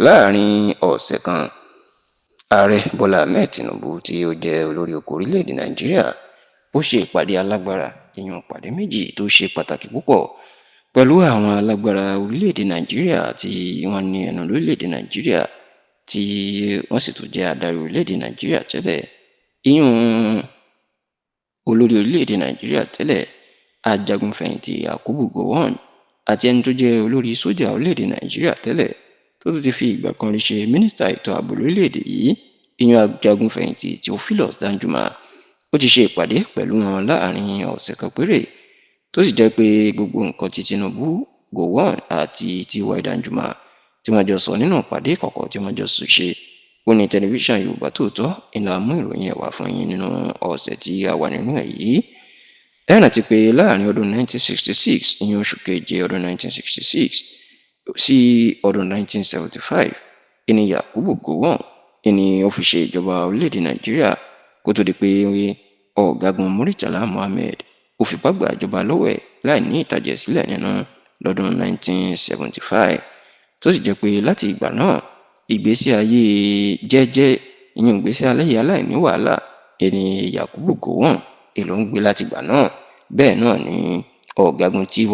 Láàrin ọ̀sẹ̀ kan, Ààrẹ Bọ́lá Ahmed Tinubu, tí ó jẹ́ olórí oko orílẹ̀-èdè Nàìjíríà, ó ṣe ìpàdé alágbára, ìyẹn ìpàdé méjì tó ṣe pàtàkì púpọ̀ pẹ̀lú àwọn alágbára orílẹ̀-èdè Nàìjíríà tí wọ́n ní ẹnu lórílẹ̀-èdè Nàìjíríà, tí wọ́n sì tún jẹ́ adarí orílẹ̀-èdè Nàìjíríà tẹ́lẹ̀, ìyẹn olórí orílẹ̀-èdè Nàìjíríà tẹ́lẹ̀, ajagunfẹ̀yìntì Yakubu Gowon, àti ẹni tó jẹ́ olórí sójà orílẹ̀-èdè Nàìjíríà tẹ́lẹ̀, tó tún ti fi ìgbà kan rí ṣe mínísítà ètò ààbò lórílẹ̀-èdè yìí, ìyẹn ajagunfẹ̀yìntì Theophilus Danjuma. Ó ti ṣe ìpàdé pẹ̀lú wọn láàrin ọ̀sẹ̀ kan péré, tó sì jẹ́ pé gbogbo nǹkan tí Tinubu, Gowon àti T.Y. Danjuma tí wọ́n jọ sọ nínú ìpàdé ìkọ̀kọ̀ tí wọ́n jọ ṣe, ó ní tẹlifíṣàn Yorùbá Tòótọ́ ńlá mú ìròyìn ẹ̀ wá fún yín nínú ọ̀sẹ̀ tí a wà nínú ẹ̀ yìí. Ẹ rántí pé láàrin ọdún 1966, ìyẹn oṣù keje ọdún 1966 sí ọdún 1975, ìní Yakubu Gowon ìní ó fi ṣe ìjọba orílẹ̀-èdè Nàìjíríà, kó tó di pé ọ̀gágun Murtala Muhammed ó fipá gbà ìjọba lọ́wọ́ ẹ̀ láì ní ìtàjẹ̀ sílẹ̀ nínú lọ́dún 1975, tó sì jẹ́ pé láti ìgbà náà, ìgbésí ayé jẹ́jẹ́, ìyẹn ìgbésí ayé aláìní wàhálà, ẹni Yakubu Gowon èlò ń gbé láti ìgbà náà. Bẹ́ẹ̀ náà ni ọ̀gágun T.Y.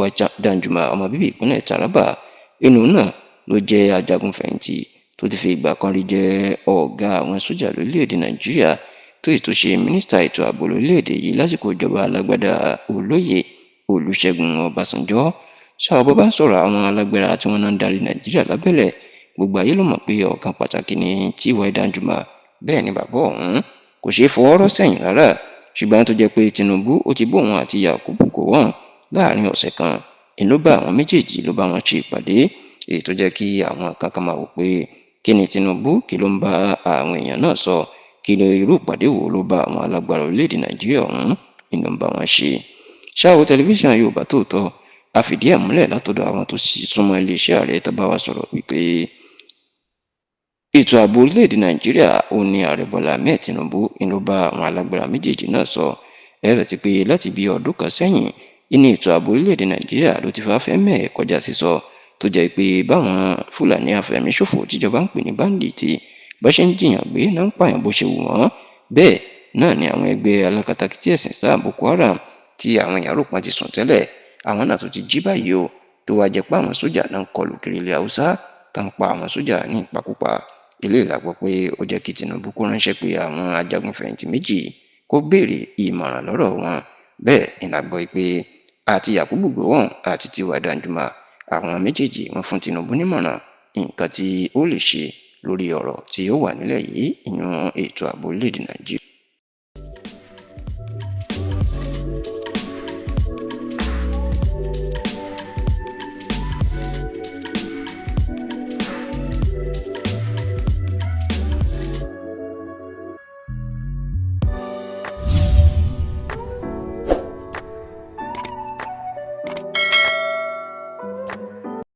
Danjuma, ọmọ bíbí ìpínlẹ̀ Taraba, inú náà ló jẹ́ ajagunfẹ̀yìntì tó ti fi ìgbà kan rí jẹ́ ọ̀gá àwọn sójà lórílẹ̀‐èdè Nàìjíríà, tó sì tún ṣe mínísítà ètò ààbò lórílẹ̀‐èdè yìí lásìkò ìjọba alágbádá olóyè Olúṣẹ́gun Ọbásanjọ́. Ṣá ọba bá ń sọ̀rọ̀ àwọn alágbára tí wọ́n náà ń darí Nàìjíríà lábẹ́lẹ̀, gbogbo ayé ló mọ̀ pé ọ̀kan pàtàkì ni T.Y. Danjuma. Bẹ́ẹ̀ ni bàbá ọ̀hún kò ṣeé fọwọ́ rọ́ sẹ́yìn rárá, ṣùgbọ́n tó jẹ́ pé Tinubu ó ti bóun àti Yakubu Gowon láàrin ọ̀sẹ̀ kan, ń ló bá àwọn méjèèjì, ló bá wọn ṣe ìpàdé, èyí tó jẹ́ kí àwọn kankan máa wò pé kí ni Tinubu, kí ló ń bá àwọn èèyàn náà sọ, kí ni irú ìpàdé wo ló bá àwọn alágbára orílẹ̀-èdè Nàìjíríà ọ̀hún ń ló ń bá wọn ṣe. Ṣá o, tẹlifíṣàn Yorùbá Tòótọ́ a fìdí ẹ̀ múlẹ̀ látọ̀dọ̀ àwọn tó sì súnmọ́ iléeṣẹ́ ààrẹ tó bá wa sọ̀rọ̀ wípé ètò ààbò orílẹ̀-èdè Nàìjíríà ò ní Ààrẹ Bọ́lá Ahmed Tinubu ń ló bá àwọn alágbára méjèèjì náà sọ. Ẹ rántí pé láti bí ọdún kan sẹ́yìn ìní ètò ààbò orílẹ̀-èdè Nàìjíríà ló ti fẹ́ mẹ́ẹ̀ kọjá sísọ, tó jẹ́ pé báwọn Fúlàní afẹ̀míṣòfò tíjọba ń pè ní báńdíìtì bá ṣe ń jiyàn gbé náà ń pààyàn bó ṣe wù wọ́n, bẹ́ẹ̀ náà ni àwọn ẹgbẹ́ alákatakítí ẹ̀sìn Islam Boko Haram, tí àwọn èèyàn rò pọ́n ti sùn tẹ́lẹ̀, àwọn náà tó ti jí báyìí o, tó wá jẹ́ pé àwọn sójà náà ń kọlù kiri ilẹ̀ Haúsá tá ń pa àwọn sójà ní ìpakúpa. Eléyìí la gbọ́ pé ó jẹ́ kí Tinubu kó ránṣẹ́ pé àwọn ajagunfẹ̀yìntì méjì kó béèrè ìmọ̀ràn lọ́rọ̀ wọn. Bẹ́ẹ̀ ni la gbọ́ pé àti Yakubu Gowon àti T.Y. Danjuma, àwọn méjèèjì wọ́n fún Tinubu nímọ̀ràn nǹkan tí ó lè ṣe lórí ọ̀rọ̀ tí ó wà nílẹ̀ yìí, ìyún ètò ààbò orílẹ̀-èdè Nàìjíríà.